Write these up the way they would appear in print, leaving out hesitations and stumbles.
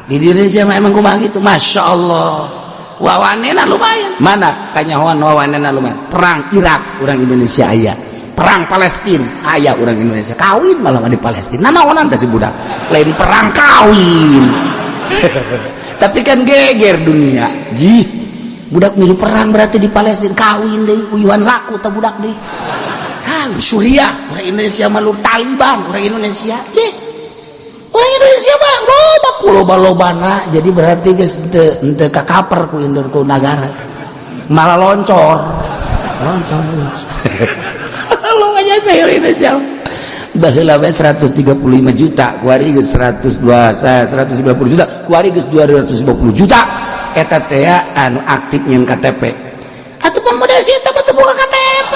Di Indonesia mah emang kumaha gitu. Masya Allah, wawanena lumayan. Mana kanyahoan wawanena lumayan? Perang Irak orang Indonesia aya, perang Palestina aya orang Indonesia, kawin malah di Palestina. Nanaonan teh si budak? Lain perang, kawin. Tapi kan geger dunia. Jih, budak milu perang berarti di Palestina, kawin deui, uyuhan laku teh budak deui. Kawin Suriah orang Indonesia, malu Taliban orang Indonesia. Jih, orang Indonesia mah loba ku loba-lobana. Jadi berarti geus teu henteu kakaper ku Indo, ku nagara, malah loncor loncor. Lu aja saya Indonesia baheula we 135 juta, kuari geus 102, 190 juta, kuari geus 250 juta. Eta teh anu aktif nyeun KTP. Atuh model sih eta mah teu boga KTP.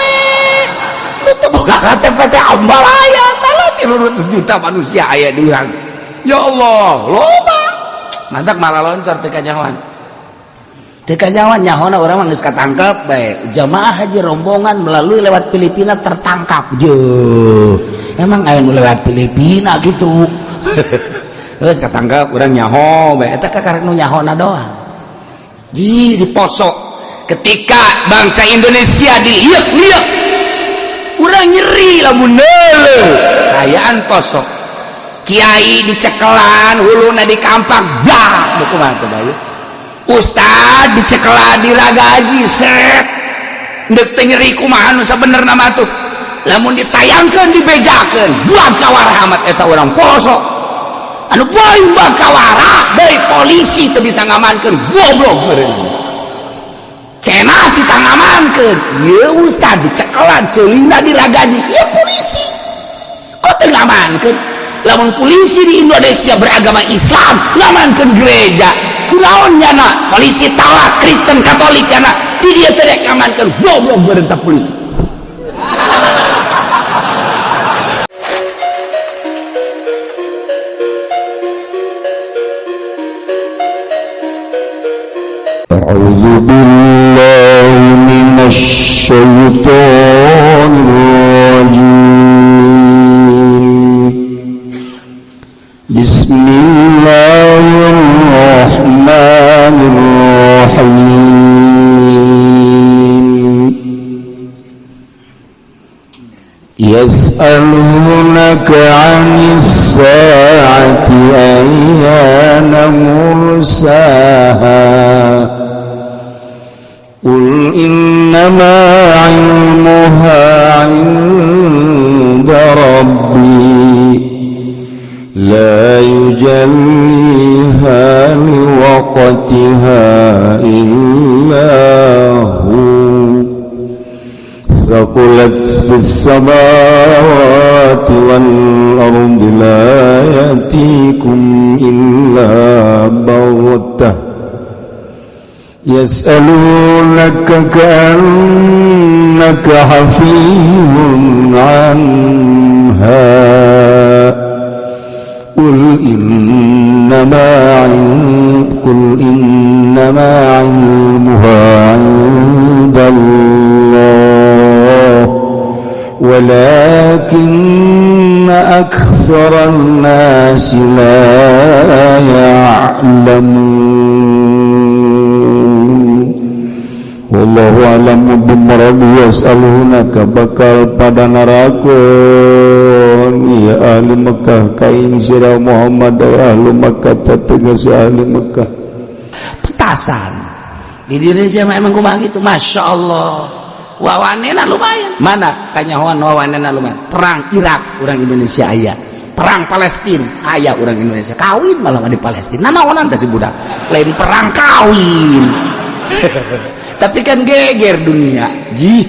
Nu teu boga KTP teh ambalaya tah 300 juta manusia aya di urang. Ya Allah, loba. Mantak malah loncor, teu kanyahoan, teu kanyahoan. Nyahona urang mah geus katangkep bae, jamaah haji rombongan melalui lewat Filipina tertangkap. Jeuh, emang aya nu lewat Filipina gitu? Terus katangkep, urang nyaho bae. Eta kakarek nu nyahona doang. Ji, di Poso ketika bangsa Indonesia diliuk-liuk, urang nyeri lamun neuleuh kayaan Poso, kiai dicekelan, huluna dikampak blah. Nu kumaha teh bae? Ustad dicekelan, diragaji set. Ndek teu nyeri kumaha nu sabenerna mah tuh? Lamun ditayangkeun, dibejakeun, buang kawarah amat eta urang Poso anu paling kawarah deui. Polisi teu bisa ngamankeun, goblok meureun. Cenah ditangamankeun ieu ustad dicekelan, ceulina diragaji, ieu polisi kok teu ngamankeun? Lamun polisi di Indonesia beragama Islam ngamankeun gereja, kunaon nyana polisi talak Kristen Katolik nyana di dia teu rek ngamankeun? Goblok meureun polisi. أعوذ بالله من الشيطان الرجيم. بسم الله الرحمن الرحيم. يسألونك عن الساعة أيان مرساها، قل إنما علمها عند ربي، لا يجليها لوقتها إلا هو، ثقلت في السماوات والأرض، لا يأتيكم إلا بغتة. يسألونك كأنك حفي عنها، قل إنما علمها عند الله ولكن أكثر الناس لا يعلمون. والله أعلم بمراده. يسألونك bakal pada narakon ya ahli Mekah ka ing sira Muhammad, ya ahli Mekah, tegas ahli Mekah. Petasan di Indonesia mah emang kumaha gitu. Masya Allah, wawanena lumayan. Mana kanyahoan wawanena lumayan? Perang Irak orang Indonesia aya, perang Palestina aya orang Indonesia, kawin malah di Palestina. Nanaonan teh si budak? Lain perang, kawin. Tapi kan geger dunia. Jih,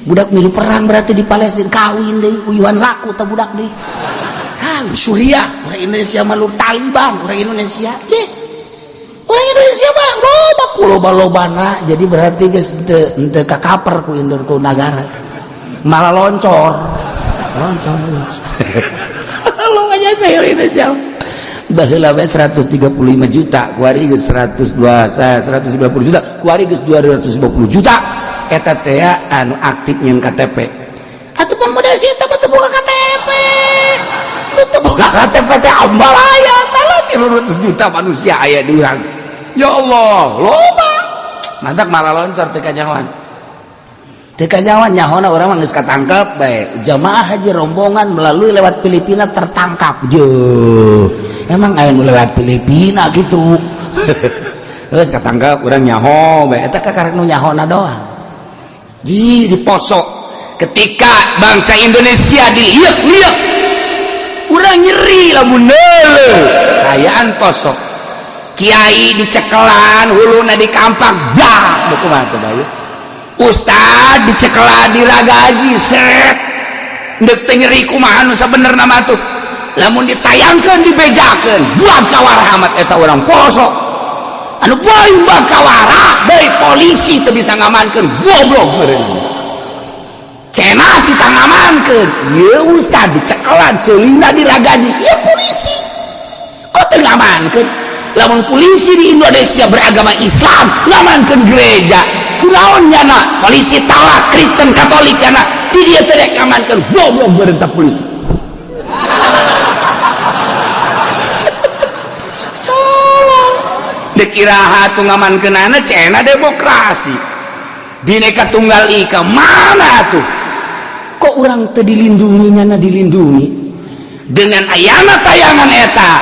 budak milu perang berarti di Palestina, kawin deui, uyuhan laku teh budak deui. Kawin Suriah orang Indonesia, malu Taliban orang Indonesia. Jih, orang Indonesia mah loba ku loba-lobana. Jadi berarti geus teu henteu kakaper ku Indo, ku nagara, malah loncor loncor. Lu aja saya Indonesia baheula we 135 juta, kuari geus 102, 190 juta, kuari geus 250 juta. Eta teh anu aktif nyeun KTP. Atuh model sih eta mah teu boga KTP. Nu teu boga KTP teh ambalaya tah. 300 juta manusia aya di urang. Ya Allah, loba. Mantak malah loncor teu kanyahoan. Teu kanyahoan, nyahona urang mah geus katangkep bae. Jamaah haji rombongan melalui lewat Filipina tertangkap. Je. Emang aya nu lewat Filipina gitu? Terus katangkep, urang nyaho bae. Eta kakarek nu nyahona doang. Ji di Poso ketika bangsa Indonesia diliuk-liuk, urang nyeri lamun neuleuh kayaan Poso, kiai dicekelan, huluna dikampak blah. Kumaha teh bae? Ustad dicekelan, diragaji set. Ndek teh nyeri kumaha nu sabenerna mah tuh? Lamun ditayangkeun, dibejakeun, buang kawarah amat eta urang Poso anu paling buang kawarah deui. Polisi teu bisa ngamankeun, goblok meureun. Cenah kita ngamankeun ieu ustad dicekelan, ceulina diragaji, ieu polisi kok teu ngamankeun? Lamun polisi di Indonesia beragama Islam ngamankeun gereja, kunaon nyana polisi talak Kristen Katolik nyana di dia teu rek ngamankeun? Goblok berentah polisi. Dikiraha tuh ngamankeunana? Cenah demokrasi, Bhinneka Tunggal Ika, mana tuh? Kok orang teu dilindungi? Nyana dilindungi dengan ayana tayangan eta.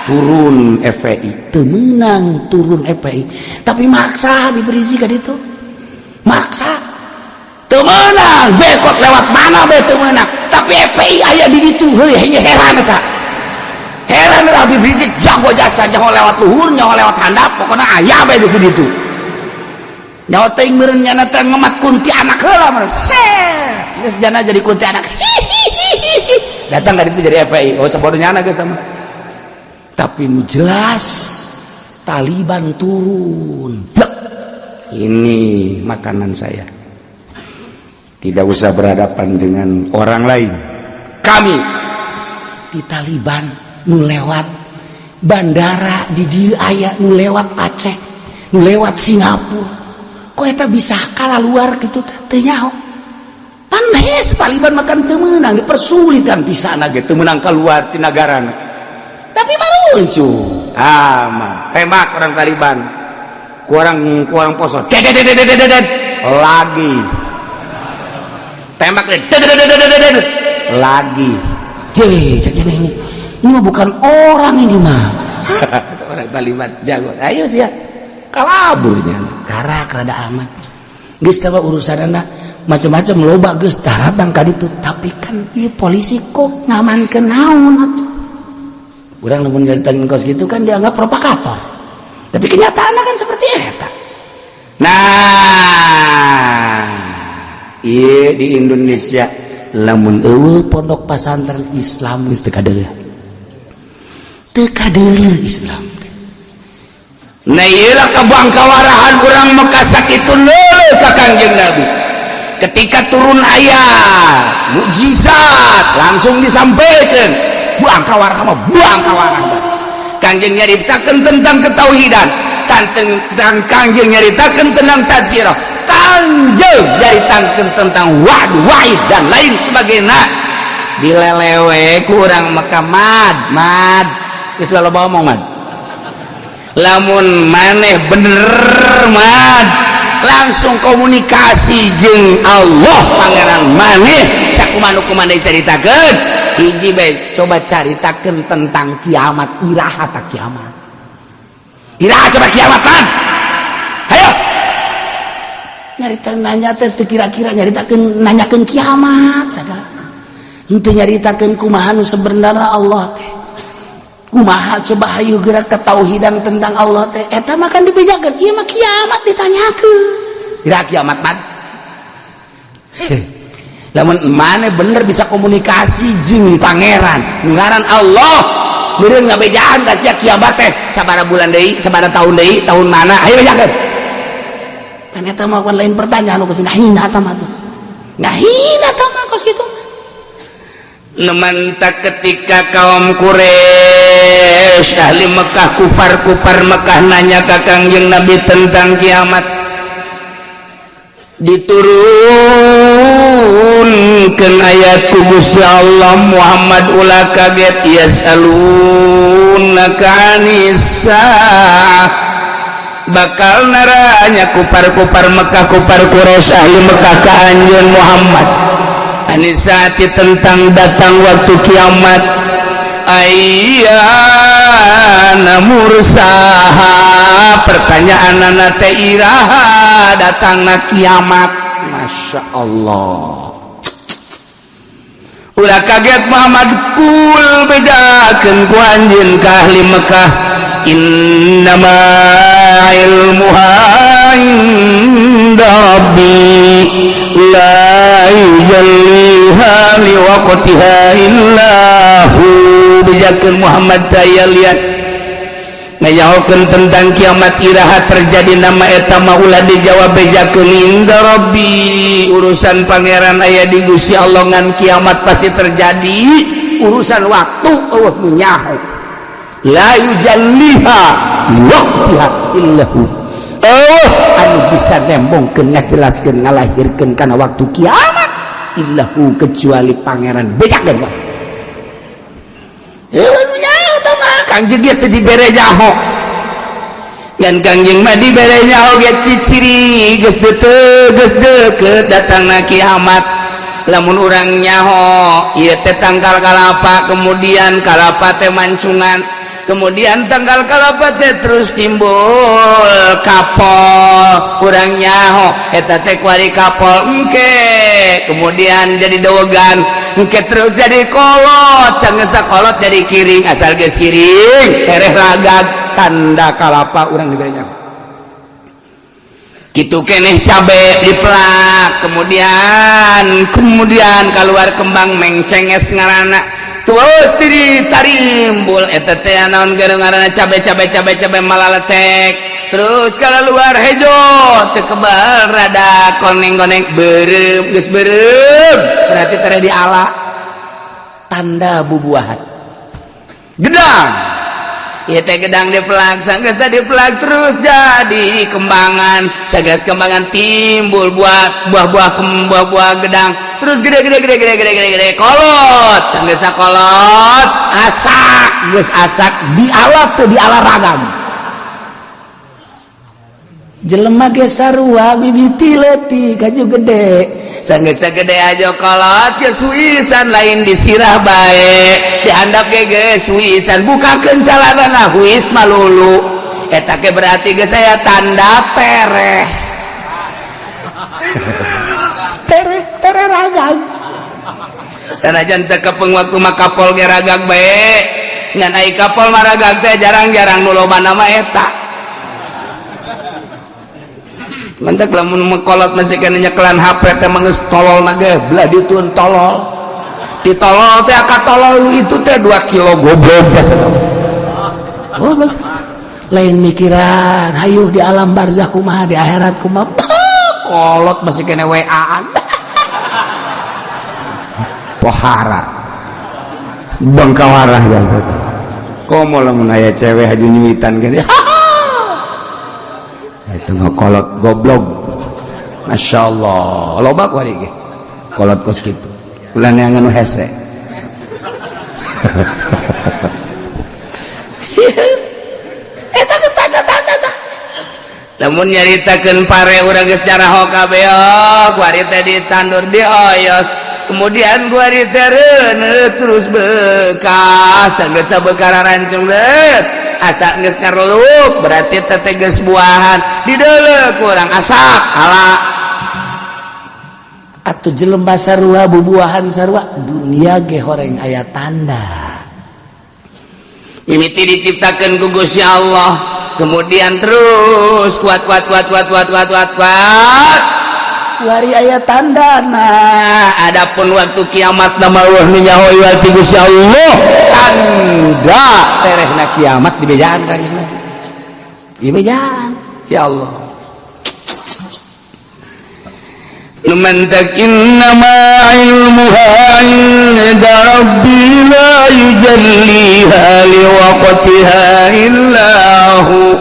Turun FPI, teu meunang turun FPI, tapi maksa diberi ka ditu, maksa. Teu meunang, bekot lewat mana bae teu meunang, tapi FPI aya di ditu. Heuy, heran eta, heran. Habib Rizieq jago jasa, nyaho lewat luhur, nyaho lewat handap, pokoknya aya bae di ditu. Nyaho teuing meureun nyana teh ngemat kuntilanak heula meureun. Set geus jana jadi kuntilanak, datang ka ditu jadi FPI. Oh, sabodo nyana geus sama. Tapi nu jelas Taliban turun. Blek. Ini makanan saya, tidak usah berhadapan dengan orang lain, kami di Taliban nu lewat bandara di dieu aya, nu lewat Aceh, nu lewat Singapura. Kok eta bisa kalah luar gitu? Teu nyaho. Panes Taliban makan teu meunang, dipersulitan pisan ge, teu meunang keluar ti nagarana, tapi maluncur. Ah mah tembak orang Taliban, kurang kurang Poso. Dedet lagi tembak, dedet lagi. J ini mah bukan orang, ini mah orang Taliban jago. Ayo sih ya kalaburnya karak rada aman geus. Tah, urusan anak macam-macam loba geus datang ka ditu, tapi kan ieu polisi kok ngamankeun naon atuh? Urang lamun nyaritakeun kos gitu kan dianggap provokator, tapi kenyataannya kan seperti eta. Nah, iya, di Indonesia lamun euweuh pondok pesantren Islam geus teu kadeuleu, teu kadeuleu Islam. Nah, iyalah kabangkawarahan urang Mekah sakitu leuleuh ka Kangjeng Nabi. Ketika turun ayat mukjizat langsung disampaikan, buang kawarah mah, buang kawarah. Kangjeng nyaritakeun tentang ketauhidan, tentang Kangjeng nyaritakeun tentang tadzkirah, Kangjeng nyaritakeun tentang wa'd, wa'id, dan lain sebagainya. Dilelewe kurang Mekah, mad mad geus loba omong mad. Lamun maneh bener mad, langsung komunikasi jeung Allah Pangeran maneh. Sakumaha nu kumaha caritakeun hiji bae, coba caritakeun tentang kiamat. Iraha tak kiamat? Iraha coba kiamat man? Ayo nyarita, nanya teh teu kira-kira, nyaritakeun, nanyakeun kiamat sagala. Henteu nyaritakeun kumaha nu sebenarnya Allah teh kumaha. Coba hayu gerak ketauhidan tentang Allah teh. Eta mah kan dibejakeun, ieu mah kiamat ditanyakeun, iraha kiamat man? Lamun mana bener bisa komunikasi jeung Pangeran nu ngaran Allah, meureun ngabejaan ka sia kiamat teh sabaraha bulan deui, sabaraha tahun deui, tahun mana, ayo bejakeun. Kan eta mah kan lain pertanyaan nu geus ngahina eta mah tuh, ngahina eta mah kos kitu. Nemantak ketika kaum Quraisy, ahli Mekah, kufar-kufar Mekah nanya ke Kangjeng Nabi tentang kiamat. Diturunkeun ayat ku Gusti Allah Muhammad ulah kaget yasalunaka anis saah bakal naranya kupar-kupar Mekah kupar Quraisy ahli Mekah ka anjeun Muhammad anisati tentang datang waktu kiamat ayyana mursaha pertanyaanana teh iraha datangna kiamat. Masya Allah ulah kaget Muhammad kul bejakeun ku anjeun ka ahli Mekah innama ilmuha inda rabbi la yujalliha liwaqtiha illa hu. Bejakeun Muhammad daya lihat ngayahokeun tentang kiamat iraha terjadi nama eta mah ulah dijawab bejakeun inda rabbi urusan pangeran aya di Gusti Allah ngan kiamat pasti terjadi urusan waktu eueuh nu nyaho la yujalliha liwaqtiha illa hu. Oh anu bisa nembongkeun ngajelaskeun ngalahirkeun kana waktu kiamat illahu kecuali pangeran bejakeun mah. Anu nyaho tah mah Kangjeng ge teu dibere nyaho ngan Kangjeng mah dibere nyaho ge ciciri geus deuteuh geus deukeut datangna kiamat. Lamun urang nyaho ieu teh tangkal kalapa kemudian kalapa teh mancungan kemudian tanggal kalapa teh terus timbul kapol urang nyaho eta teh kuari kapol engke kemudian jadi dowegan engke terus jadi kolot sanggeus kolot jadi kiring asal geus kiring tereh ragag tanda kalapa urang dibere nyaho kitu keneh cabe dipelak kemudian keluar kembang mengcenges ngaranna terus diri tarimbul eta teh naon ngaranna cabe cabe cabe cabe malaletek terus kalau luar hejo teu kebal rada koneng-koneng beureum geus beureum berarti tere diala tanda bubuahan gedang ieu teh gedang dipelak sanggeus dipelak terus jadi kembangan sanggeus kembangan timbul buah-buah buah-buah gedang terus gede gede gede gede gede gede gede kolot sanggeus kolot asak geus asak diala teu diala ragam jelema ge sarua mimiti leutik kaju gede sanggeus gede aja kolot geus suisan lain disirah bae dihandap ge geus suisan bukakeun calanana huis malulu eta ge berarti geus aya tanda tereh tereh tereh ragag sanajan sakepeng waktu mah kapol ge ragag bae ngan ai kapol mah ragag teh jarang-jarang nu loba nama eta mentak lamun kolot masih kena nyekelan HP teh geus tolol na ge belah ditun tolol ti tolol teh aka tolol itu teh 2 kilo goblok teh goblok lain mikiran hayuh di alam barzah kumaha di akhirat kumaha kolot masih kena WA-an pohara bangkawarah jasa teh komo lamun aya cewek haju nyuitan gini itu kolot goblok Masya Allah loba ku hari ge kolot kos kitu ulah neangan nu hese eta geus tanda-tanda tah lamun nyaritakeun pare urang geus caraho kabeh kuari teh ditandur dioyos kemudian kuari teh reuneuh terus bekas geus bekara rancung deut asak geus ngareluk berarti teh geus buahan dideuleu ku urang asak ala atuh jelema sarua bubuahan sarua dunia ge horeng aya tanda mimiti diciptakeun ku Gusti Allah kemudian terus kuat kuat kuat kuat kuat kuat kuat kuat wari aya tanda. Nah adapun waktu kiamat nama Allah nyaho iwal ti Gusti Allah tanda terehna kiamat dibejaan kanjeng Nabi dibejaan ya Allah numantak innama ilmuha inda rabbi la yujalliha liwaqtiha illa hu.